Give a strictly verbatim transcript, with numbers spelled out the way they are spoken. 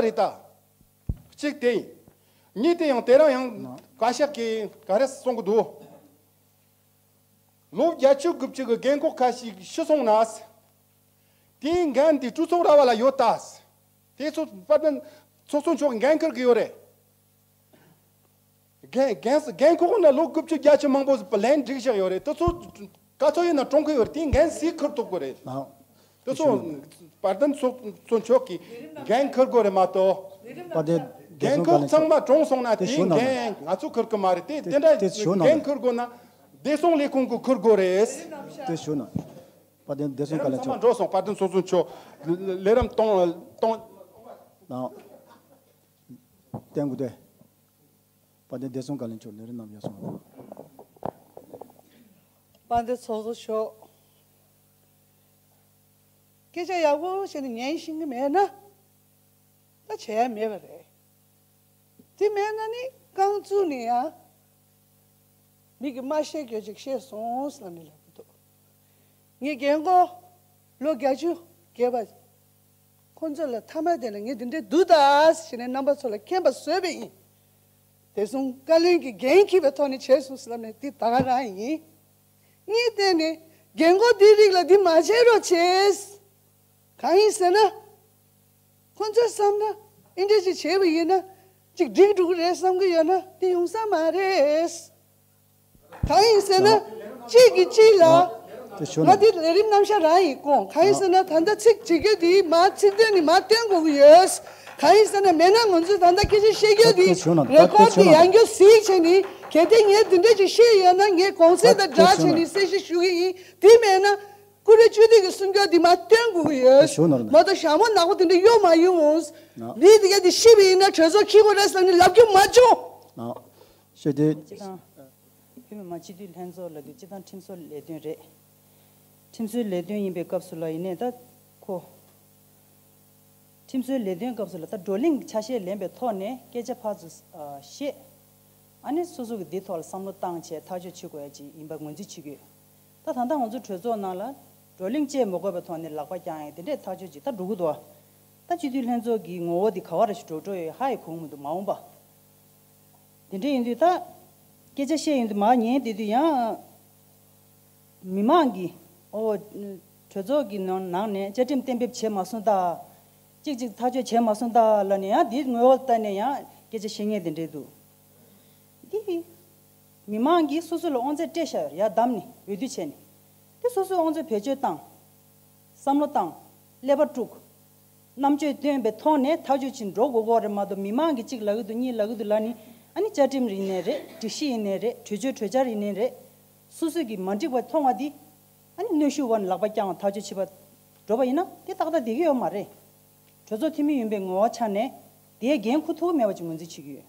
རེད་ད། གཅིག་དེ་ཡིན། གཉིས་དེ་ཡང་དེ་རིང་ཡང་བཀའ་ཤག་གིས་ག་རེ་གསུང་གི་འདུག་ལོ་བརྒྱད་ཅུ་དགུ་བཅུ་གི་རྒན་འཁོགས་ཁ་ཤས་ཤི་སོང་ན། དེའི་འགན་དེ་གྲོས་ཚོགས་ར་བ་ལ་ཡོད་ད། དེ་ཚོ་དཔལ་ལྡན་ཚོགས་གཙོ་མཆོག་འགན་འཁུར་གི་ཡོད་རེད། རྒན་རྒན་རྒན་འཁོགས་ནི་ལོ་དགུ་བཅུ་བརྒྱད་ཅུ་མང་པོ་ལན་བསྒྲིགས་བཞག་ཡོད་རེད། དེ་ཚོ་ག་ཚོད་ཡིན་ན་གྲོངས་གི་ཡོད་རེད། དེའི་འགན་སུས་འཁུར་ཐུབ་གི་རེད། ཨ། དེ་ཚོ་དཔལ་ལྡན་ཚོགས་གཙོ་མཆོག་གིས་འགན་འཁུར་དགོས་རེད་མ་གཏོགས། དཔལ་ལྡན་བདེ་རྒན་སྲུང་འཁོགས་བཀའ་བློན་མཆོག་ཚང་མ་གྲོངས་སོང་ན་དེ་དེའི་ཞུ་ན་འགན་ང་ཚོས་འཁུར་གི་མ་རེད། དེ་དེ་དེ་དེ་འདྲ་ཞུ་ན་འགན་འཁུར་དགོས་ན་བདེ་སྲུང་ལས་ཁུངས་ཀྱིས་འཁུར་དགོས་རེད། དེ་ཞུ་ན། དཔལ་ལྡན་བདེ་སྲུང་བཀའ་བློན་ཚང་མ་མཆོག་འགྲོ་སོང་། དཔལ་ལྡན་ཚོགས་གཙོ་མཆོག་ལས་རིམ་གཏོང་གཏོང་། ནའོ། བསྟན་དགོས་ཏེ། དཔལ་ལྡན་བདེ་སྲུང་བཀའ་བློན་མཆོག་ལས་རིམ་གནང་ཡོད་སོང་། དཔལ་ལྡན་ཚོགས་གཙོ་མཆོག་སྐད་ཆ་ཡག་པོ་བྱས་ནས་ཉན་ཤེས་ཀྱི་མེད་ན། ད་བྱས་མེད་པ་རེད། དེ་མེད་ན་ནི་རྐང་བཙུགས་ནས་ཡང་མི་གིས་མ་བཤད་རྒྱུ་ཅིག་བཤད་སོང་ཟེར་ནས་ལབ་ཀྱི་འདུག་ངའི་རྒན་གོག་ལོ་བརྒྱད་ཅུ་བརྒལ་བ་ཁོང་ཚོ་ལ་མཐའ་མ་དེ་ལ་ངས་འདི་འདྲའི་འདུག་ད་ཟེར་ནས་རྣམ་པ་ཚོ་ལ་མཁྱེན་པ་བཟོས་པ་ཡིན། བདེ་སྲུང་བཀའ་བློན་གྱི་འགན་འཁྱེར་བའི་ཐོག་ནས་བྱས་སོང་ཟེར་ལབ་ནས་འདི་ད་ག་རང་ཡིན། གཉིས་བལྟས་ནས་རྒན་གོག་འདིའི་རིགས་ལ་འདི་མ་བྱེད་རོགས་བྱས། གང་ཡིན་ཟེར་ན། ཁོ་ཚོས་བསམ་ན་ཨིན་འདྲ་ཅིག་བྱས་པ་ཡིན་ན་ཅིག་འགྲིག་འགྲོ་གི་རེད་བསམ་གི་ཡོད་ན་དེ་ཡོང་ས་མ་རེད། གང་ཡིན་ཟེར་ན་གཅིག་གིས་གཅིག་ལ་དེ་ཞུ་ང་ན་དེ་ལས་རིམ་རྣམ་གཞག་རང་ཡིན་དགོངས། གང་ཡིན་ཟེར་ན་ད་ལྟ་ཚིག་བྱེད་རྒྱུ་དེ་མ་ཚིག་དོན་ནི་མ་སྟོན་དགོས་ཀྱི་ཡོད། གང་ཡིན་ཟེར་ན་མེད་ན་ང་ཚོས་ད་ལྟ་སྐད་ཆ་བཤད་རྒྱུ་དེ་དེ་ཞུ་ན་རེ་ཀོར་དེ་ཡང་བསྐྱར་གཟིགས་བྱས་ནས་གལ་ཏེ་ངས་དེ་འདྲ་ཅིག་བཤད་ཡོད་ན་ངས་གོང་གསལ་དང་སྦྲགས་བྱས་ནས་གསལ་བཤད་ཞུ་གི་ཡིན། དེ་མེད་ན། ཀུ་རེ་བཅུ་དུས་ཀྱི་སྲུང་སྐྱོབ་འདི་མ་སྟོན་དགོས་ཀྱི་ཡོད། ཞུ་ནོར་ན། མ་གཏོགས་ཞྭ་མོ་ནག་པོ་དེ་འདྲ་གཡོག་མ་ཡོང་། ན། མི་དེ་ག་དེ་ཤི་བ་ཡིན་ན་གྲོས་ཚོགས་འཁྱེར་དགོས་རེད་ཟེར་ནས་ལབ་རྒྱུ་མ་བྱུང་། ན། ཤོད་དེ། སྤྱི་བཏང་། བོད་མི་མང་སྤྱི་འཐུས་ལྷན་ཚོགས་ལབ་དུས་སྤྱི་བཏང་ཁྲིམས་བཟོ་ལས་དོན་རེད། ཁྲིམས་བཟོའི་ལས་དོན་ཡིན་པའི་སྐབས་སུ་ལ་ཡིན་ནའི་ད་ཁོ། ཁྲིམས་བཟོའི་ལས་དོན་སྐབས་སུ་ལ་ད་བགྲོ་གླེང་ཆ་ཤས་ལེན་པའི་ཐོག་ནས་སྐད་ཆ་ཕར་ཚུར་བཤད། ཨ་ནི་སོ་སོ་གི་འདི་ཐོག་ལ་བསམ་བློ་བཏང་བྱས་ཐག་གཅོད་བྱེད་དགོས་ཡ་ཅིག་ཡིན་པ་ངོས་འཛིན་བྱེད་ཀྱི་ཡོད། ད་ད་ལྟ་ང་ཚོ་གྲོས་ཚོགས་ནང་ལ་བགྲོ་གླེང་བཅས་མ་དགོས་པའི་ཐོག་ནས་ལག་པ་བརྐྱངས་ཡ་དེ་འདྲས་ཐག་གཅོད་ཅིག་ད་འགྲོ་གི་འདུག་བ། ད་སྤྱི་འཐུས་ལྷན་ཚོགས་ཀྱི་ངོ་བོ་དེ་ག་བ་རེ་ཞིག་འགྲོ་འགྲོ་ཡོད་ཧ་ཡི་གོ་གི་མི་འདུག་མ་འོངས་པ། དེ་འདྲ་ཡིན་དུས་ད། སྐད་ཆ་བཤད་ཡོང་དུས་མར་ཉན་བསྡད་དུས་ཡང་། མི་མང་གིས་ཨོ། གྲོས་ཚོགས་ཀྱི་ནང་ནང་ནས་བཅའ་ཁྲིམས་གཏན་འབེབས་བྱས་མ་སོང་ད། གཅིག་གཅིག་ཐག་གཅོད་བྱས་མ་སོང་ད་ལབ་ནས་ཡང་དེའི་ངོ་བོ་ལྟ་ནས་ཡང་སྐད་ཆ་བཤད་མཁན་དེ་འདྲས་འདུག་འདི། མི་མང་གིས་སོ་སོ་ལ་དབང་ཚད་སྤྲད་བཞག་ཡོད་རེད་ཡར་བསྡམས་ནས་འོས་བསྡུ་བྱས་ནས། དེ་སོ་སོའི་དབང་ཚད་བེད་སྤྱོད་བཏང་། བསམ་བློ་བཏང་། ཀླད་པ་དཀྲུགས། རྣམ་དཔྱོད་བཏོན་པའི་ཐོག་ནས་ཐག་གཅོད་ཅིག་འགྲོ་དགོས་ཀྱི་ཡོད་རེད་མ་གཏོགས་མི་མང་གིས་གཅིག་ལབ་ཀྱི་འདུག་གཉིས་ལབ་ཀྱི་འདུག་ལབ་ནི་ཨ་ནི་བཅའ་ཁྲིམས་ཡིན་ནའི་རེད། སྒྲིག་གཞི་ཡིན་ནའི་རེད། གྲོས་ཆོད་གྲོས་འཆར་ཡིན་ནའི་རེད། སོ་སོ་གིས་མ་འགྲིག་པ་མཐོང་བ་འདི་ཨ་ནི་གནོན་ཤུགས་འོག་ནས་ལག་པ་བརྐྱངས་ཐག་གཅོད་བྱེད་པ་འགྲོ་བ་ཡིན་ན་དེ་ཏག་ཏག་བསྡད་ཀྱི་ཡོད་མ་རེད། གྲོས་ཚོགས་འཐུས་མི་ཡིན་པའི་ངོ་བོ་ཆ་ནས་དེའི་འགན་འཁུར་ཐུབ་ཀྱི་མེད་པ་ཅིག་ངོས་འཛིན་བྱེད་ཀྱི་ཡོད།